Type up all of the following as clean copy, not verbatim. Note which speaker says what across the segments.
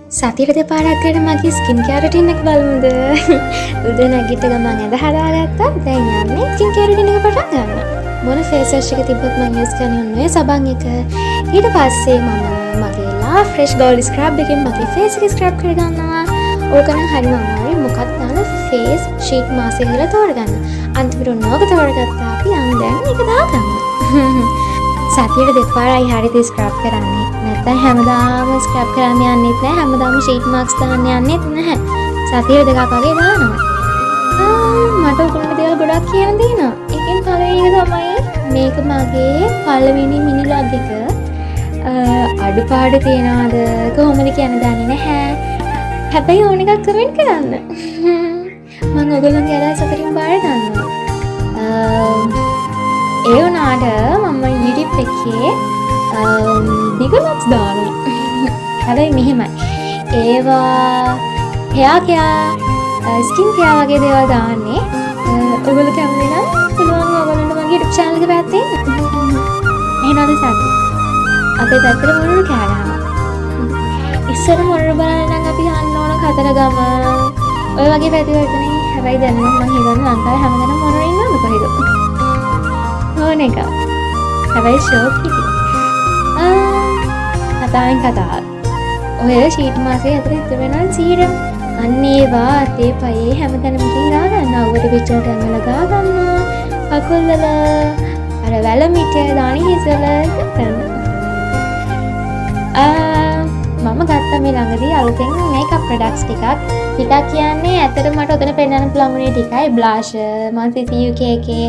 Speaker 1: සතියට දෙපාරක් කරන මගේ ස්කින් කෙයාර් රුටීන් එක බලමුද? උදේ නැගිට ගමන් ඇඳ හදාගත්තා. දැන් යන්නේ ස්කින් කෙයාර් රුටීන් එක පටන් ගන්න. මොන ෆේස් වොෂ් එක තිබ්බත් මම යූස් කරන්නේ ඔන්න ඔය සබන් එක. ඊට පස්සේ මම මගේ ලා ෆ්‍රෙෂ් ගෝල්ඩ් ස්ක්‍රබ් එකෙන් මගේ ෆේස් එක ස්ක්‍රබ් කරගන්නවා. ඕක නම් හරිම අමාරුයි. මොකක්ද දාන ෆේස් ෂීට් මාස්ක් එක කියලා තෝරගන්න. අන්තිමට ඔන්න ඕක තෝරගත්තා. අපි යන් දැන් ඒක දාගන්න. සතියට දෙපාරයි හරිද ස්ක්‍රබ් කරන්නේ. නැත්තම් හැමදාම ස්ක්‍රබ් කරන්න යන්නෙත් නෑ. හැමදාම ෂීට් මාස්ක් දාන්න යන්නෙත් නැහැ. සතියට දෙකක් වගේ දානවා. මට ඔයගොල්ලන්ට දේවල් ගොඩක් කියන්න තියෙනවා. ඒකෙන් පළවෙනි එක තමයි මේක මගේ පළවෙනි මිනි ව්ලොග් එක. අඩුපාඩු තියනවාද කොහොමද කියන්න දන්නේ නැහැ. හැබැයි ඕන එකක් කමෙන්ට් කරන්න. මං ඔයගොල්ලන්ගේ අදහස් අතරින් බාර ගන්නවා. ඒ වුණාට මම YouTube එකේ දිග ව්ලොග්ස් දානවා. හැබැයි මෙහෙමයි. ඒවා හෙයා කෙයා, ස්කින් කෙයා වගේ දේවල් දාන්නේ. ඔයගොල්ලෝ කැමති නම් පුළුවන් ඔයගොල්ලන්ට මගේ YouTube channel එක පැත්තේ එන්න. එහෙනවද සති? අපේ පැත්තට මොනරු කෑ ගහනවා. ඉස්සර මොනරු බලන්න නම් අපි යන්න ඕන කතරගම. ඔය වගේ පැති වලටනේ. හැබැයි දැන් නම් මං හිතන්නේ ලංකාවේ හැමතැනම මොනරු ඉන්නවද කොහෙද? ඕන එකක්. හැබැයි ෂෝක් ඉතින්. කතාවෙන් කතාව. ඔය ෂීට් මාස්ක් එක ඇතුලේ ඉතුරු වෙනවා සීරම්. අන්න ඒවා අතේ පයේ හැමතැනම ගිහින් ගා ගන්නවා. අවුවට පිච්චෙන තැන් වල ගා ගන්නවා. කකුල් වල, අර වැලමිට, දණහිස් වල ගන්න. මම ගත්තා මේ ළඟදී අලුතෙන් මේකප් ප්‍රොඩක්ට්ස් ටිකක්. ටිකක් කියන්නේ ඇත්තටම මට ඔතන පෙන්වන්න පුළුවන් වුණේ ටිකයි. බ්ලෂර්, මං CCUK එකේ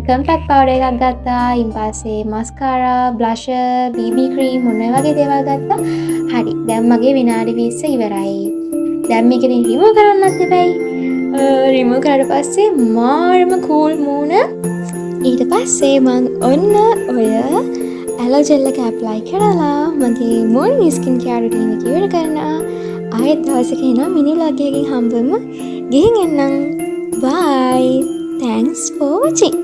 Speaker 1: කම්පැක්ට් පවුඩර් එකක් ගත්තා. ඊට පස්සේ මස්කාරා, බ්ලෂර්, BB cream ඔන්න ඔය වගේ දේවල් ගත්තා. හරි. දැන් මගේ විනාඩි 20 ඉවරයි. දැන් මේක ඉතින් රිමූව් කරන්නත් එපැයි. රිමූව් කරාට පස්සේ මාරම කූල් මූණ. ඊට පස්සේ මං ඔන්න ඔය ඇලෝ ජෙල් එක ඇප්ලයි කරලා මගේ මෝර්නිං ස්කින් කෙයාර් රුටීන් එක ඉවර කරනවා. ආයෙත් දවසක එනවා මිනි ව්ලොග් එකකින් හම්බෙමු. ගිහින් එන්නම්. Bye. Thanks for watching.